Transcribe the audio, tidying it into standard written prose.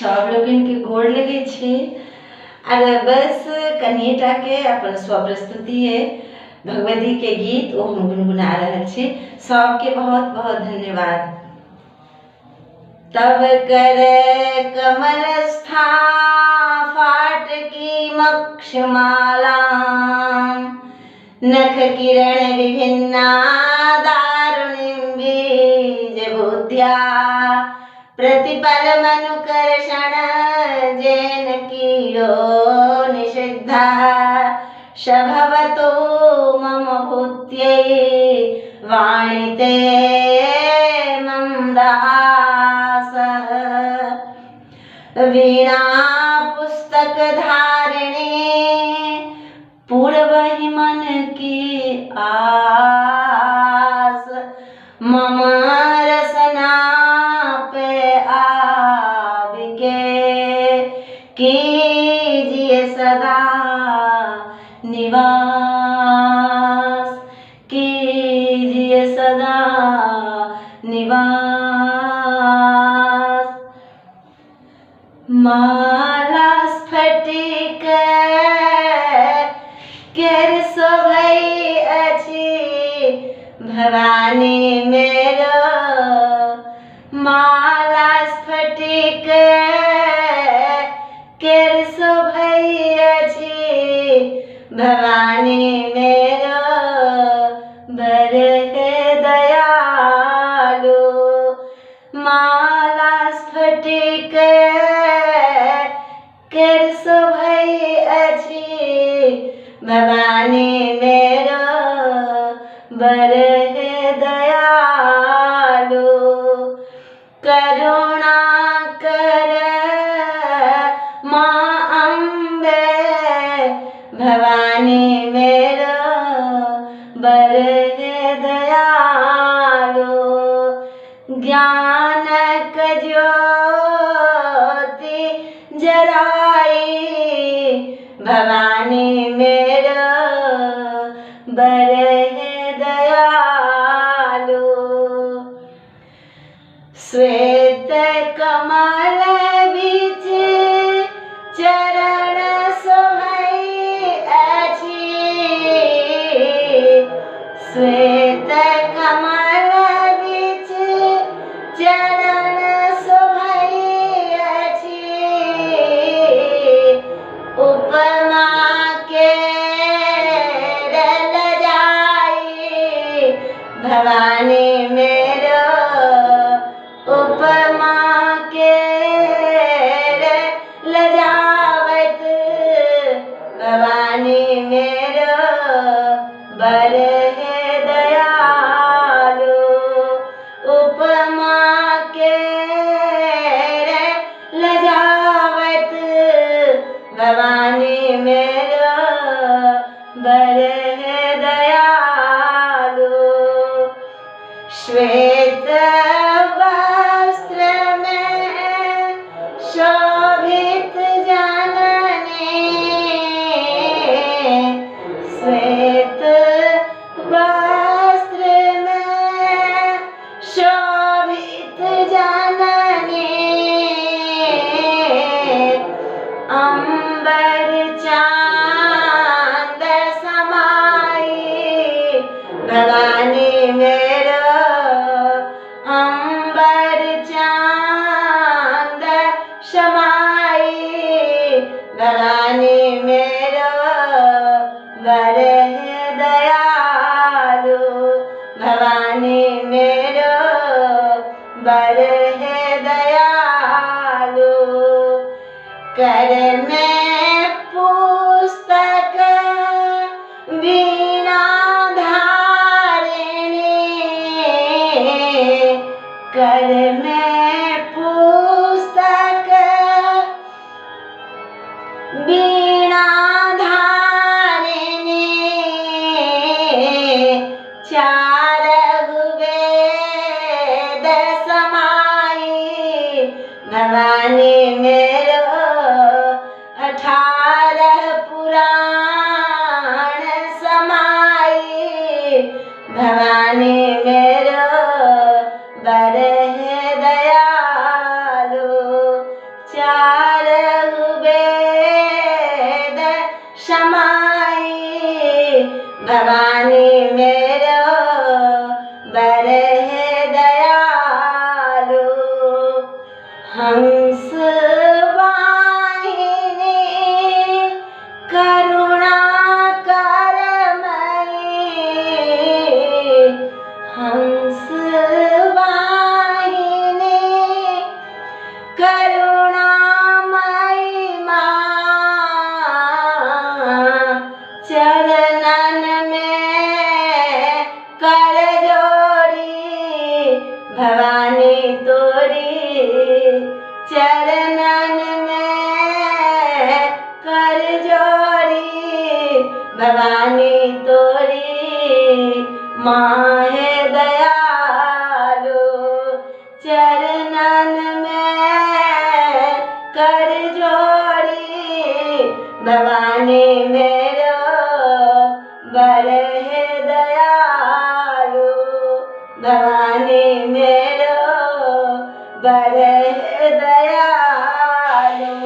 सब लोकनिके गोर लगै छी। आर बस कनिएटाके अपन स्वप्रस्तुति अइ भगवतीके गीत, ओ हम गुनगुना रहल छी। सबके बहुत बहुत धन्यवाद। तब कर कमल स्था फाट की मक्षमाला, नख किरण विभिन्ना दारुणिं बीज बुद्ध्या, प्रतिपल मनुकर्षण जेन कीरो निषिद्धा, शभवतो मम भूत्यै वाणिते मंदास। वीणा पुस्तक धारिणी पूर्वहि मन की आस, मम रसना पे आविके कीजिए सदा निवास, कीजिए सदा निवास। माला स्फटिक केर शोभै अछि भवानी मेरो, माला स्फटिक केर शोभै अछि भवानी मेरो, बर हे दयालु। माला स्फटिक केर शोभै अछि भवानी मेरो, बर हे दयालु। करुणा कर माँ अम्बे भवानी मेरो, बर हे दयालु। ज्ञानक ज्योति जराई भवानी मेरो, बर हे दयालु। श्वेत कमल बीच चरण शोभै अछि, श्वेत कमल बीच चरण शोभै अछि, उपमा के रल जाई भवानी मेरो, उपमा के लजावत भवानी मेरो, बर हे दयालु। उपमा के लजावत भवानी मेरो, बर हे दयालु। श्वेत वस्त्र में शोभित जननी, श्वेत वस्त्र में शोभित जननी, अंबर चांद समाई भवानी मेरो, अंबर चांद समाई भवानी मेरो, बर हे दयालु। भवानी मेरो, बर हे दयालु। कर में पुस्तक वीणा धारिणी, कर में पुस्तक वीणा धारिणी, चारहु वेद समाई भवानी मेरो, 18 पुराण समाई भवानी मेरो, बर हे दयालु। चारहु वेद समाई भवानी मेरो बड़ है दयालु। हंस वाहिनी करुणा करमयी, हंस वाहिनी करुणामयी माँ, चरणन में कर जोड़ी भवानी तोरी, चरणन में कर जोड़ी भवानी तोरी माँ है दयालु। चरणन में कर जोड़ी भवानी मेरो बड़ है दयालु, भवानी मेरो बड़ है दयालु।